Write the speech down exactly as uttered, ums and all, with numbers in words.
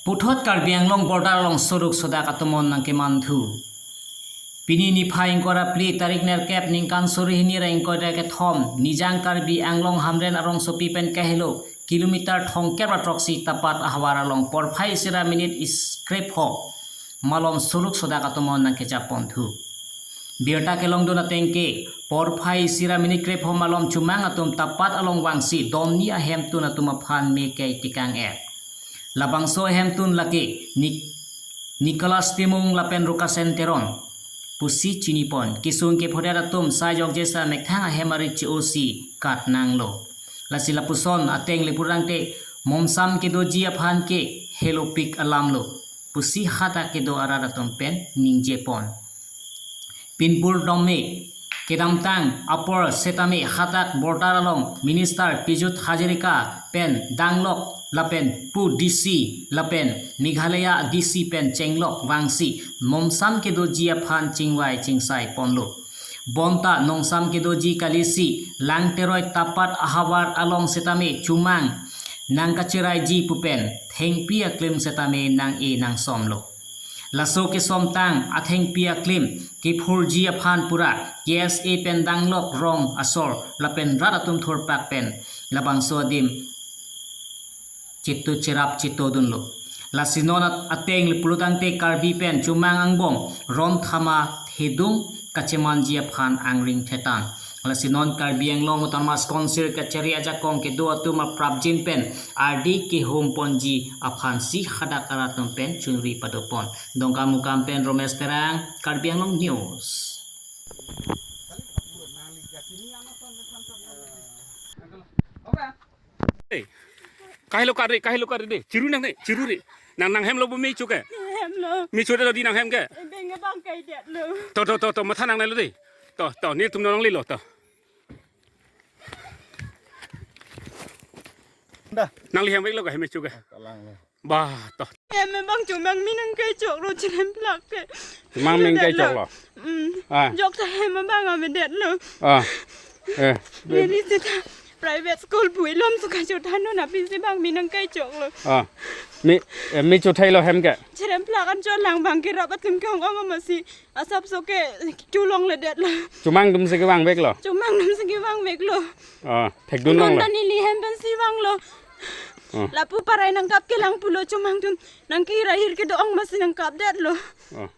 Puthot Karbi Anglong border along sorok sodak atomon nangkemanthu. Pini niphai ingkoi ra phli tarik nerkep ningkan suri hini ra ingkoi ra kethom Nijang Karbi Anglong Hamren arongsopi pen kahelo kilometer thomkep ra throksi Tapat ahavar along porphai isi ra minit is krepho malom sorok sodak atomon nangkechaponthu. Birta kelongdun ateng ke porphai isi ra minit krepho malom chumang atum Tapat along vangsi donni ahemtun atum aphan me keitikang-et. Labangso ahemtun lake Nik-, Nicholas Timung lapen Rukasen Teron pusi chinipon. Kesung kephodet atum sai jokjesa methang ahem arit che-osi katnanglo. Lasi lapuson ateng lepurangte momsam kedoji aphan ke helopik alamlo pusi hadak kedo arat atum pen ningjepon. Pinpur dome kedamtang apor setame hadak border along Minister Pijut Hazarika pen danglok lapen pu D C lapen Meghalaya D C pen chenglok vangsi momsam kedoji aphan chingvai chingsai ponlo. Bonta nongsam kedoji kalisi Langteroi Tapat ahavar along setame chumang nangkacheraiji pu pen thengpi aklim setame nang-e nangsomlo. Laso kesomtang athengpi aklim kephurji aphan pura K S A pen danglok rong asor lapen rat atum thurpak pen labangso adim chetu cherap chetodunlo. Lasi non at-, ateng le pulotangte Karbi pen chumang angbong ron thama thedung kachemanji aphan angring thetan. Lasi non Karbi Anglong Autonomous Council kachari ajakong kedo atum aprapjin pen ardi kehumponji aphansi hadak arat atum pen chunri padopon. Dongkamukam pen Romesh Terang, Karbi Anglong News. Hey. Kahelo kari, kahelo kari de. Chiru nang ne, chiru de. Nang nanghemlo bo me chu ke. Hemlo. Me chu de lo di nanghem ke. Beng bang kai det lo. To, to, to, to, matha nangnelo de. To, to, netum nanglelo to. Da. Nanglihemveklo ke hem me chu ke. Kalang lo. Bah, to. Hem bang chumang me nangkechoklo chirem plak ke. Chumang me nangkechoklo. Mm. Ah. Jokta hem bang avedet lo. Ah. Eh. Neli seta private school puilom suka chothan non apisi bang me nangkechoklo. Ah. Me, eh, me chothailo hem ke. Chirem plak an cholang bang kerap atum ke ong ong masi asapso ke chulongledet lo. Chumang atumsi kevangveklo. Chumang atumsi kevangveklo. Ah, thekdun longlo. Nonta neli hem pensi vanglo. Ah. Lapu parai nangkap kelang pulo chumang atum nangkirahir kedo ong masi nangkapdet lo. Ah.